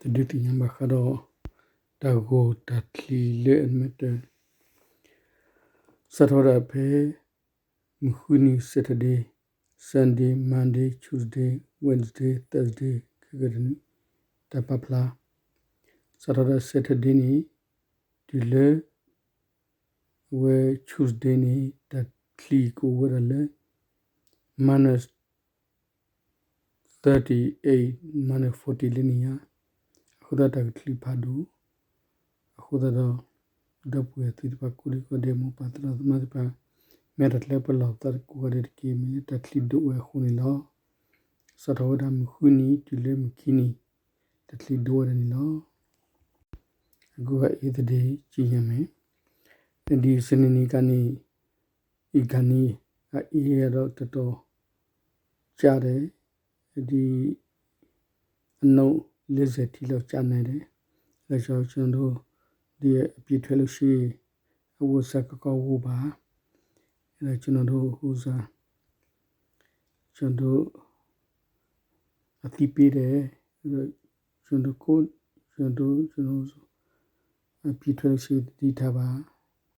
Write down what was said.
တဒုးသ့ၣ်ညါဘၣ်ဃးဒီး တၢ်ဂီၤတၢ်ချံးလၢအမ့ၢ်တ စးထီၣ်ဝဲဒၣ်ဖဲ မုၢ်ဃုနံၤ Saturday, Sunday, Monday, Tuesday, Wednesday, Thursday ခဲကနံၣ် တၢ်ပာ်ဖျါ စးထီၣ်ဝဲဒၣ် Saturday န့ၣ် တုၤလၢ အဝဲ Tuesday န့ၣ် တၢ်ချံးကအိၣ်ဝဲဒၣ်လၢ minus thirty-eight, minus forty လၢန့ၣ်ညါ, အဃိသတးတၢ်ကချံးဖးဒိၣ်, အဃိသတးဒီး ဒီပုၢ်ဝဲၢ်သ့ၣ်တဖၣ် ကိးဒံကိးဒဲး မိၢ်ပၢ်သရၣ်သမါသ့ၣ်တဖၣ် မ့ၢ်တၢ်ကျဲပလီၢ်သးတကိးဂၤဒဲးတက့ၢ်, မ့ၢ်တၢ်ချံးဒိၣ်ဝဲအဃိန့ၣ်လီၤ. စးထီၣ်ဝဲဒၣ်မုၢ်ဃုနံၤ တုၤလၢမုၢ်ခံနံၤ တၢ်ချံးဒိၣ်ဝဲဒၣ်န့ၣ်လီၤ. အဂုၤအဂၤအံၤသ့ၣ်တဖၣ် ကံၣ်ညါမ့ၢ် ဒ်စနေနေ့ကနေ အင်္ဂါနေ့ အအံၤဒီးတတီၤ ကၢ်ဒီး ဒ် အနိး လေးဆယ် ထီၣ်လီၤကၢ်န့ၣ်ဒီး လၢ ကျွန်တော်တို့ ဒီအပြင်ထွက်လို့ရှိရင် အဝတ်စားကောင်းကောင်းဝတ်ပါ, အဲဒါ ကျွန်တော်တို့ ဟိုစား ကျွန်တော်တို့ အသီးပေးတယ်, ကျွန်တော်တို့ ကိုယ့် ကျွန်တော်တို့ ကျွန်တော်တို့ အပြင်ထွက်လို့ရှိရင် သတိထားပါ